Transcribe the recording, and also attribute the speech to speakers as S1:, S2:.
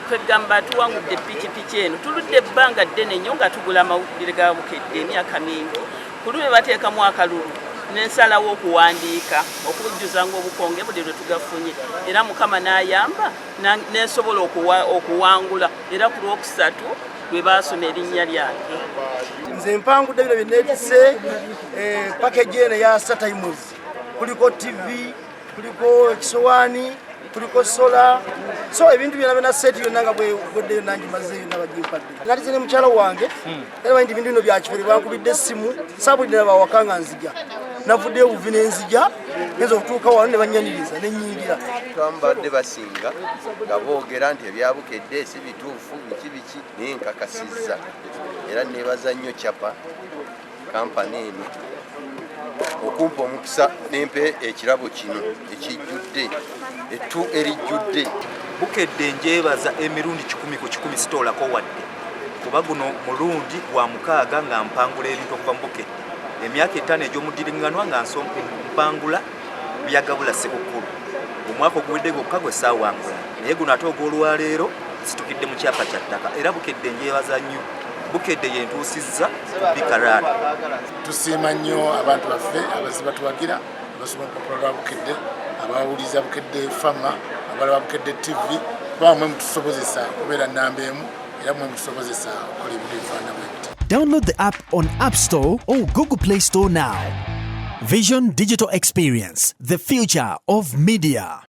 S1: Kwegamba tuwangudde pikipiki eno. Tuludde ebbanga ddene nnyo nga tugula amawulire ga Bukedde emyaka mingi. Ku lube bateekamu akalulu, nensalawo okuwandiika okujjuzanga obukonge buli lwe tugafunye, era Mukama n'ayamba nensobola okuwangula, era ku Lwokusatu lwe baasoma erinnya lyange.
S2: Nze mpangudde bino byeneetise, package eno eya StarTimes, kuliko TV, kuliko ekisowaani, kuliko solar, so ebintu byona byona, set yonna nga bwegwedde yonna ngimaze yonna bagimpadde. Nalize ne mukyalo wange, era manyi nti ebintu bino byakifere. Bankubidde essimu saabulidde bawaka nga nzija, navuddeyo buvi nenzija, ngenza okutuuka wano ne banyaniriza nenyingira.
S3: Twambadde basinga nga boogera nti ebyabukedde si bituufu, biki biki, naye nkakasizza era nebaza nnyo Chapa kampani eno okumpa omukisa nempe ekirabo kino ekijjudde ettu erijjudde.
S4: Bukedde njebaza emirundi 100 ku 100, sitoolako wadde, kuba guno mulundi gwa mukaaga nga mpangula ebintu okuva mu Bukedde. Emyaka 5 egy'omudiriŋŋanwa nga mpangula byagabula Sekukkulu. Omwaka oguwedde gwokka gwe saawangula, naye guno ate ogw'olwaleero situkidde mu kyapa kya ttaka. Era Bukedde njebaza nnyo, Bukedde yentuusizza ku bikaraana.
S5: Tusiima nnyo abantu baffe abazi batuwagira, abasoma olupapula lwa Bukedde, abawuliriza Bukedde Fama, abalaba Bukedde TV, kuba mwe mutusobozesa okubeera namba emu, era mwe mutusobozesa okukola ebintu ebifaanana bwe biti.
S6: Download the app on App Store or Google Play Store now. Vision Digital Experience, the future of media.